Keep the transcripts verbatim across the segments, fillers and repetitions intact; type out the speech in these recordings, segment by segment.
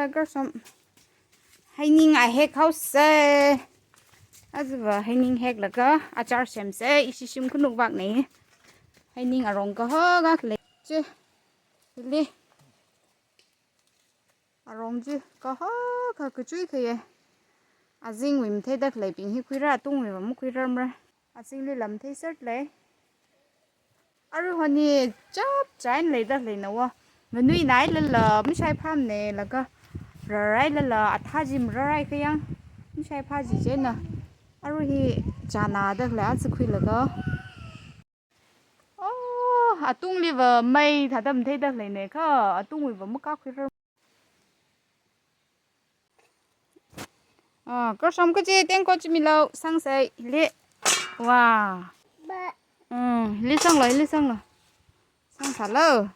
Garsom. Haining a hek haosa. Azuva haining heklaga achar semsa. Ishi shim khanuk vakna. Haining arong kaho kak lei. Chi. Hili. Arong chi kaho kak kachui khaye. Azingwui matheida khaleibing hi khuira, atungwuiva makhuirarmara. Azingli lam theiser lei. Aruihon hi chapchā eina leida khaleina wo. Nganuinailala mashaiphāmana laga rarailala athā chi mararai kayang. Mashaiphā chi chieina. Arui hi chānada khalei aja khuilaga. Oh, atungliva mei thāda matheida khaleina kha, atungwuiva makakhuirar. Ah, Garsom kaje tengko chimilo sangsai le. Wow. Mm, li sanglo, li sanglo. Sangsālo.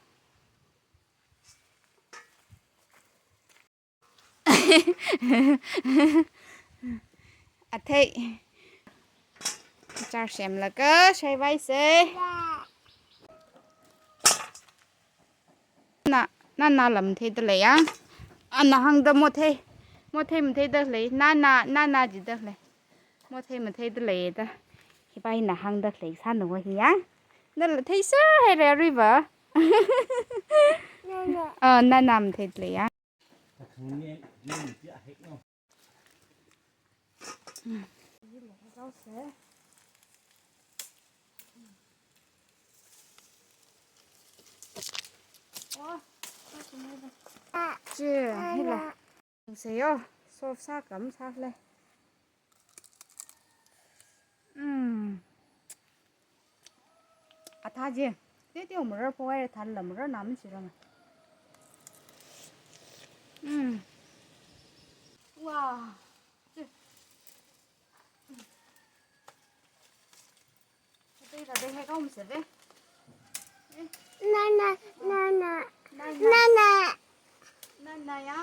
Athei. Achar semlaga shaivaisa. Na, nana lam theida leiya. Ana hāngda mothei. Mothei matheida lei. Nana, nana jida lei. Mothei matheida leiya da. Hiva ina hāngda leisāna wo hiya. Nala theiser haira aruiva. Nana. Ah, nana matheida leiya. Chi, hila. Seyo, soft sākam sāle. Mm. Athā chi. Tete marar pawai thāla marar nam chirang. Mm. Wow. Chi. Tete tete hek haosa ve. Eh. Nana, nana. Nana. Nana. Nana ya.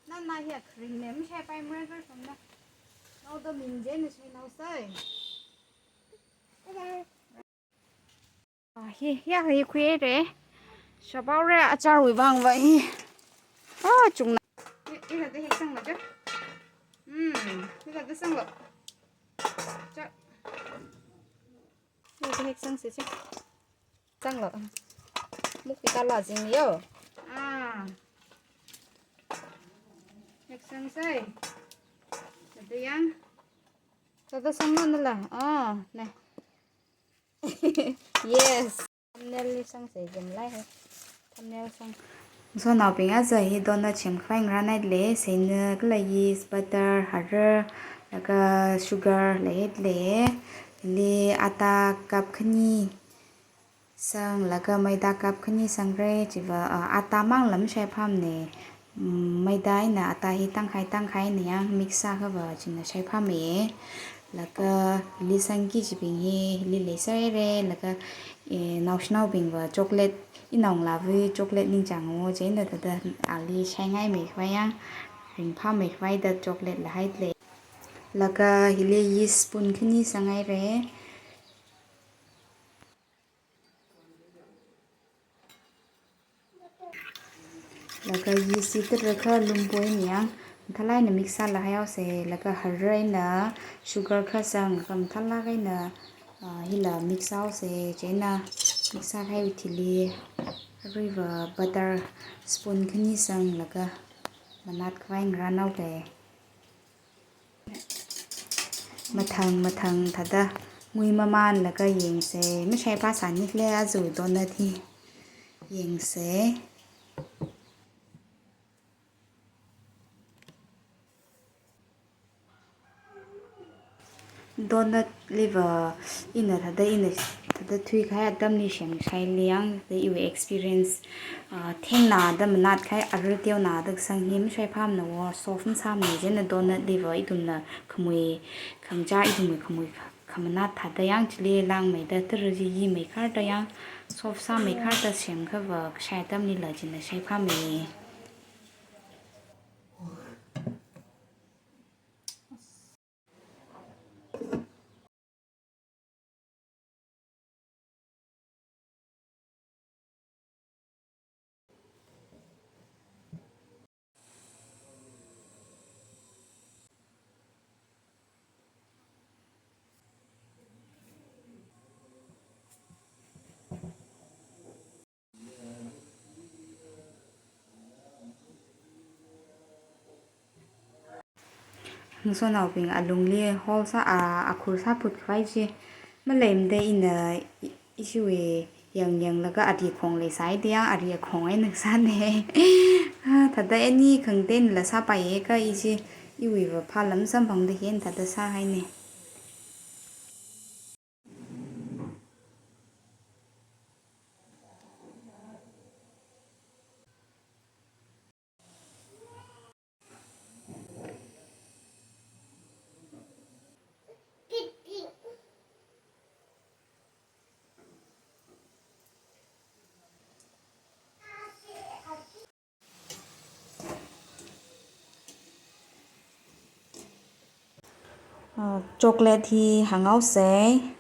Nana ya kring ne, mashaipaimara Garsomna. Naoda ming chieina shainaosai. Ah, hi, ya, hi khuire. Shabaore acharwui vangva hi. Ah, chungna. Hi, hithāda hek sanglo cha. Hmm, hithāda sanglo. Cha. Hithāda hek sangsa cha. Sanglo. Muk kita la jing yo. Ah. Hek sangsai. Hithāda yang. Hithāda sanglo nala. Ah, ne. Yes. Thumbnail li sangsa jam lai hai. Thumbnail sang. Sonaobing aja hi donut semkhavai ngarānhaile, seina kala yeast, butter, harar, laga sugar leile. Hili atta cup khani sanglaga maida cup khani sangra, chiva, ah, atta mang lam shaiphāmana. Mm, maida eina atta hi tangkhai tangkhai eina yang mix sākhava china shaiphāmei. Laga hili sangki chibing hi hili leiser haira, laga, eh, naoshinaobingva chocolate, inaongalāva chocolate ningchāng wo, chieina thāda ali shaingaimeikhava yang, ringphāmeikhavai da chocolate la haile. Laga hili yeast spoon khani sanghaira. Laga yeast hi tara kha lumpoi ni yang, mathālāk eina mix sālaga haihaosa, laga harar eina sugar kha sanglaga mathālāk eina, ah, hila mix sāhaosa, chieina mix sākahai thili, aruiva butter spoon khani sanglaga manatkhavai ngarānhaoda. Mathang mathang thāda ngui mamānlaga yangsa, mashaiphāsāni le aja donut hi. Yangsa. Donut liva ina thāda, ina thāda thuikahai atamli semshaili yang, thāda iwui experience, ah, thengna da manatkahai, arar teona da kasang hi mashaiphāmana wo, soft masāmana, chieina donut liva ithumna khamui, khangachā ithumwui khamui kha-, khamanat thāda yang chili langmeida tara chi yimeikhar da yang, soft sāmeikhar da semkhava kashai atamlila china shaiphāmei. Ngasotnaobing alungli hol sā, a, akhur sāphut khavai chi maleimada ina i-, ishiwui yang yanglaga ari khong leisai da yang ari khong eina sāne. Ah, thāda ani khangateila sāpaiya kha ishi iwui vāphā lam samphangda hi ina thāda sāhaine. Ah, chocolate hi hānghaosei.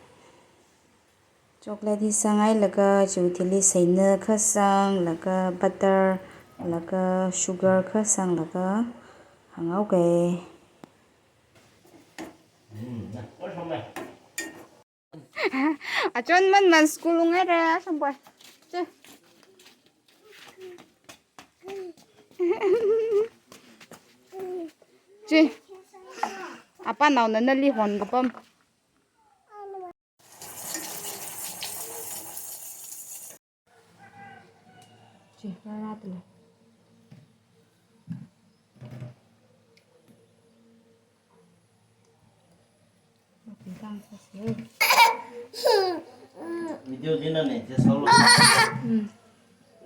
Chocolate hi sanghailaga chiwui thili seina kha sanglaga butter laga sugar kha sanglaga hānghaokei. Achon manman school unghaira, Shamboi. Chi. Chi. Apanaona nali hon kapam. Chi, rāra tala. Video jina ne, je solo. Hmm.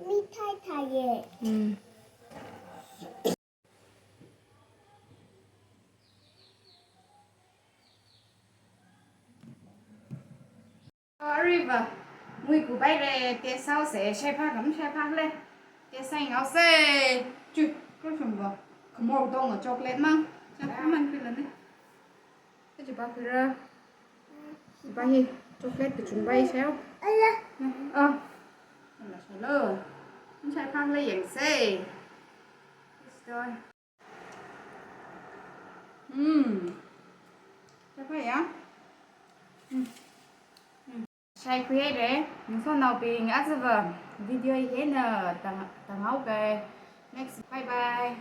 Mi thai thai ye. Hmm. Aruiva, muiku paire, taste sāhaosei, shaiphā kham shaiphāle. Taste sāhaosei. Chu, krushumva. Khamor tong chocolate mang. Chak man pila ne. Kachi pa pira. Ba hi, chocolate kachungpa hi shaiao. Ah. Ala shailo. Shaiphāle yangsei. Store. Hmm. Shaiphā ya? Hmm. Hmm. Shaikhuihaire, ngasotnaobing, ajava video hi eina tang, tanghaokei. Next, bye bye.